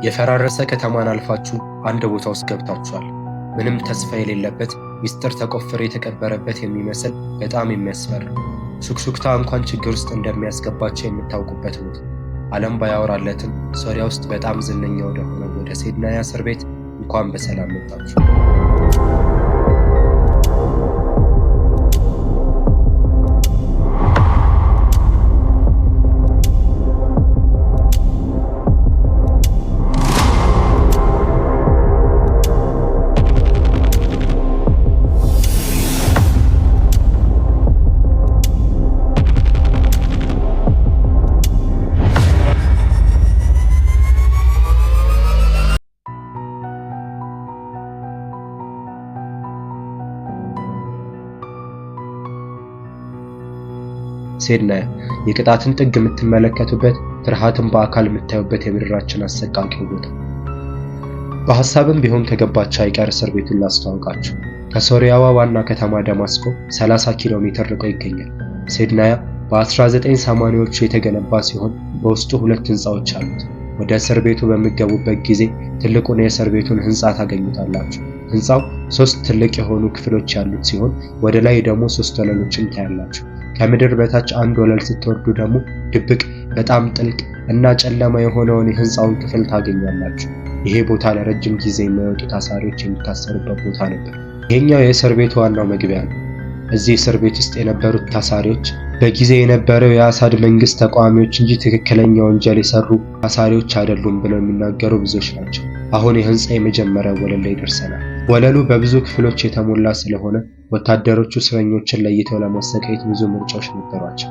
የፈራረሰ ከተማን አልፋችሁ አንድ ቦታ ውስጥ ገብታችኋል። ምንም ተስፋ የሌለበት፣ ሚስጥር ተቆፍሮ የተቀበረበት የሚመስል፣ በጣም የሚያስፈራ፣ ሹክሹክታ እንኳን ችግር ውስጥ እንደሚያስገባቸው የምታውቁበት ቦታ። ዓለም ባያወራለትም ሶሪያ ውስጥ በጣም ዝነኛ ወደሆነው ወደ ሴድናያ እስር ቤት እንኳን በሰላም መጣችሁ። ሴድናያ የቅጣትን ጥግ የምትመለከቱበት፣ ፍርሃትን በአካል የምታዩበት የምድራችን አሰቃቂው ቦታ። በሐሳብም ቢሆን ከገባችሁ አይቀር እስር ቤቱን ላስተዋውቃችሁ። ከሶሪያዋ ዋና ከተማ ደማስቆ 30 ኪሎ ሜትር ርቆ ይገኛል። ሴድናያ በ1980ዎቹ የተገነባ ሲሆን በውስጡ ሁለት ህንፃዎች አሉት። ወደ እስር ቤቱ በሚገቡበት ጊዜ ትልቁን የእስር ቤቱን ህንፃ ታገኙታላችሁ። ህንፃው ሶስት ትልቅ የሆኑ ክፍሎች ያሉት ሲሆን ወደ ላይ ደግሞ ሶስት ወለሎችን ታያላችሁ። ከምድር በታች አንድ ወለል ስትወርዱ ደግሞ ድብቅ፣ በጣም ጥልቅ እና ጨለማ የሆነውን የህንፃውን ክፍል ታገኛላችሁ። ይሄ ቦታ ለረጅም ጊዜ የማይወጡ ታሳሪዎች የሚታሰሩበት ቦታ ነበር። ይሄኛው የእስር ቤቱ ዋናው መግቢያ ነው። እዚህ እስር ቤት ውስጥ የነበሩት ታሳሪዎች በጊዜ የነበረው የአሳድ መንግስት ተቃዋሚዎች እንጂ ትክክለኛ ወንጀል የሰሩ ታሳሪዎች አይደሉም ብለው የሚናገሩ ብዙዎች ናቸው። አሁን የህንፃ የመጀመሪያው ወለል ላይ ደርሰናል። ወለሉ በብዙ ክፍሎች የተሞላ ስለሆነ ወታደሮቹ እስረኞችን ለይተው ለማሰቃየት ብዙ ምርጫዎች ነበሯቸው።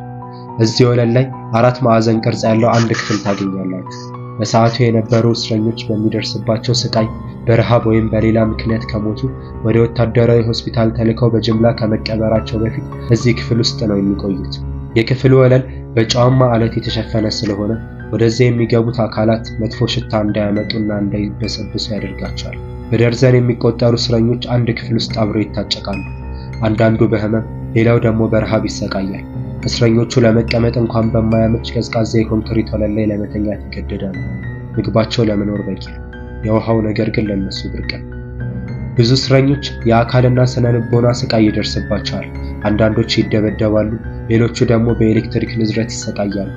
እዚህ ወለል ላይ አራት ማዕዘን ቅርጽ ያለው አንድ ክፍል ታገኛላችሁ። በሰዓቱ የነበሩ እስረኞች በሚደርስባቸው ስቃይ፣ በረሃብ ወይም በሌላ ምክንያት ከሞቱ ወደ ወታደራዊ ሆስፒታል ተልከው በጅምላ ከመቀበራቸው በፊት እዚህ ክፍል ውስጥ ነው የሚቆዩት። የክፍሉ ወለል በጨዋማ አለት የተሸፈነ ስለሆነ ወደዚያ የሚገቡት አካላት መጥፎ ሽታ እንዳያመጡና እንዳይበሰብሱ ያደርጋቸዋል። በደርዘን የሚቆጠሩ እስረኞች አንድ ክፍል ውስጥ አብረው ይታጨቃሉ። አንዳንዱ በህመም፣ ሌላው ደግሞ በረሃብ ይሰቃያል። እስረኞቹ ለመቀመጥ እንኳን በማያመች ቀዝቃዛ የኮንክሪት ወለል ላይ ለመተኛት ይገደዳሉ። ምግባቸው ለመኖር በቂ ነው። የውሃው ነገር ግን ለነሱ ብርቅ ነው። ብዙ እስረኞች የአካልና ስነ ልቦና ስቃይ ይደርስባቸዋል። አንዳንዶች ይደበደባሉ፣ ሌሎቹ ደግሞ በኤሌክትሪክ ንዝረት ይሰቃያሉ።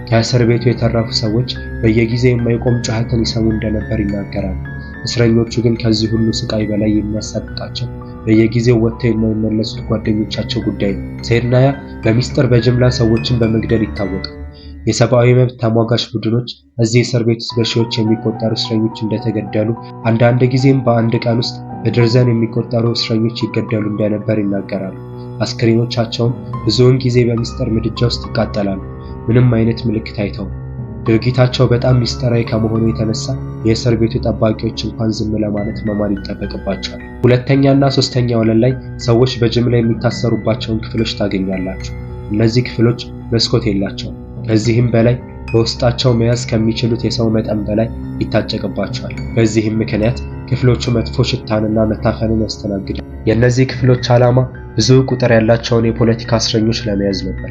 ከእስር ቤቱ የተረፉ ሰዎች በየጊዜው የማይቆም ጩኸትን ይሰሙ እንደነበር ይናገራሉ። እስረኞቹ ግን ከዚህ ሁሉ ስቃይ በላይ የሚያሳቅቃቸው በየጊዜው ወጥተው የማይመለሱት ጓደኞቻቸው ጉዳይ ነው። ሴድናያ በሚስጥር በጅምላ ሰዎችን በመግደል ይታወቃል። የሰብአዊ መብት ተሟጋች ቡድኖች እዚህ እስር ቤት ውስጥ በሺዎች የሚቆጠሩ እስረኞች እንደተገደሉ፣ አንዳንድ ጊዜም በአንድ ቀን ውስጥ በደርዘን የሚቆጠሩ እስረኞች ይገደሉ እንደነበር ይናገራሉ። አስክሬኖቻቸውም ብዙውን ጊዜ በሚስጥር ምድጃ ውስጥ ይቃጠላሉ። ምንም አይነት ምልክት አይተውም። ድርጊታቸው በጣም ሚስጥራዊ ከመሆኑ የተነሳ የእስር ቤቱ ጠባቂዎች እንኳን ዝም ለማለት መማል ይጠበቅባቸዋል። ሁለተኛና ሶስተኛ ወለል ላይ ሰዎች በጅምላ የሚታሰሩባቸውን ክፍሎች ታገኛላችሁ። እነዚህ ክፍሎች መስኮት የላቸውም። ከዚህም በላይ በውስጣቸው መያዝ ከሚችሉት የሰው መጠን በላይ ይታጨቅባቸዋል። በዚህም ምክንያት ክፍሎቹ መጥፎ ሽታንና መታፈንን ያስተናግዳል። የእነዚህ ክፍሎች ዓላማ ብዙ ቁጥር ያላቸውን የፖለቲካ እስረኞች ለመያዝ ነበር።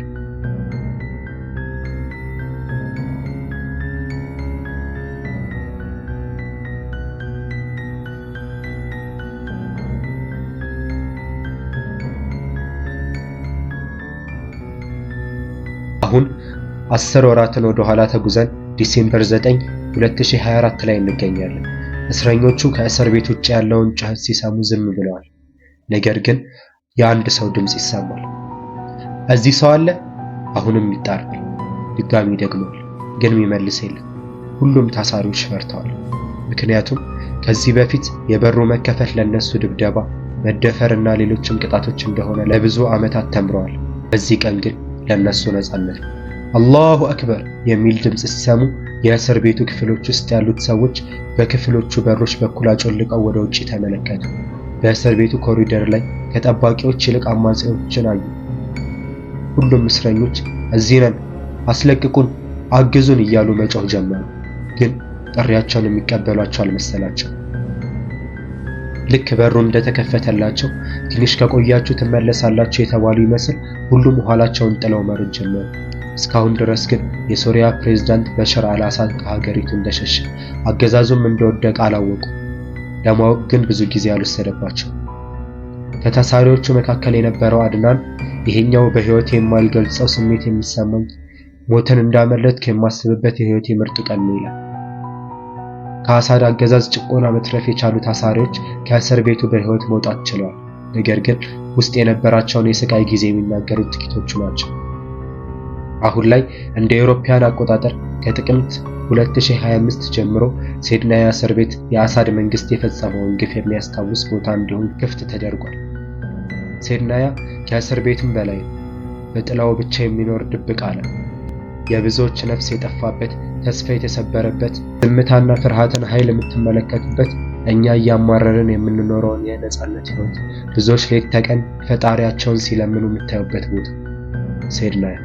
አሁን 10 ወራትን ወደ ኋላ ተጉዘን December 9 2024 ላይ እንገኛለን። እስረኞቹ ከእስር ቤት ውጭ ያለውን ጩኸት ሲሰሙ ዝም ብለዋል። ነገር ግን የአንድ ሰው ድምፅ ይሰማል። እዚህ ሰው አለ። አሁንም ይጣራል። ድጋሚ ይደግመዋል። ግን የሚመልስ የለም። ሁሉም ታሳሪዎች ፈርተዋል። ምክንያቱም ከዚህ በፊት የበሩ መከፈት ለነሱ ድብደባ፣ መደፈር እና ሌሎችም ቅጣቶች እንደሆነ ለብዙ ዓመታት ተምረዋል። በዚህ ቀን ግን ለነሱ ነጻነት ነው። አላሁ አክበር የሚል ድምፅ ሲሰሙ የእስር ቤቱ ክፍሎች ውስጥ ያሉት ሰዎች በክፍሎቹ በሮች በኩል አጮልቀው ወደ ውጭ ተመለከቱ። በእስር ቤቱ ኮሪደር ላይ ከጠባቂዎች ይልቅ አማጺዎችን አዩ። ሁሉም እስረኞች እዚህ ነን፣ አስለቅቁን፣ አግዙን እያሉ መጮህ ጀመሩ። ግን ጥሪያቸውን የሚቀበሏቸው አልመሰላቸው። ልክ በሩ እንደተከፈተላቸው ትንሽ ከቆያችሁ ትመለሳላችሁ የተባሉ ይመስል ሁሉም ኋላቸውን ጥለው መሮጥ ጀመሩ። እስካሁን ድረስ ግን የሶሪያ ፕሬዝዳንት በሽር አልአሳድ ከሀገሪቱ እንደሸሸ አገዛዙም እንደወደቀ አላወቁም። ለማወቅ ግን ብዙ ጊዜ አልወሰደባቸው። ከታሳሪዎቹ መካከል የነበረው አድናን ይሄኛው በህይወት የማልገልጸው ስሜት የሚሰማኝ ሞትን እንዳመለጥኩ የማስብበት የህይወቴ ምርጥ ቀን ነው ይላል። ከአሳድ አገዛዝ ጭቆና መትረፍ የቻሉ ታሳሪዎች ከእስር ቤቱ በህይወት መውጣት ችለዋል። ነገር ግን ውስጥ የነበራቸውን የስቃይ ጊዜ የሚናገሩት ጥቂቶቹ ናቸው። አሁን ላይ እንደ አውሮፓውያን አቆጣጠር ከጥቅምት 2025 ጀምሮ ሴድናያ እስር ቤት የአሳድ መንግስት የፈጸመውን ግፍ የሚያስታውስ ቦታ እንዲሆን ክፍት ተደርጓል። ሴድናያ ከእስር ቤትም በላይ ነው። በጥላው ብቻ የሚኖር ድብቅ ዓለም፣ የብዙዎች ነፍስ የጠፋበት፣ ተስፋ የተሰበረበት፣ ዝምታና ፍርሃትን ኃይል የምትመለከቱበት፣ እኛ እያማረርን የምንኖረውን የነጻነት ህይወት ብዙዎች ሌት ተቀን ፈጣሪያቸውን ሲለምኑ የምታዩበት ቦታ ሴድናያ።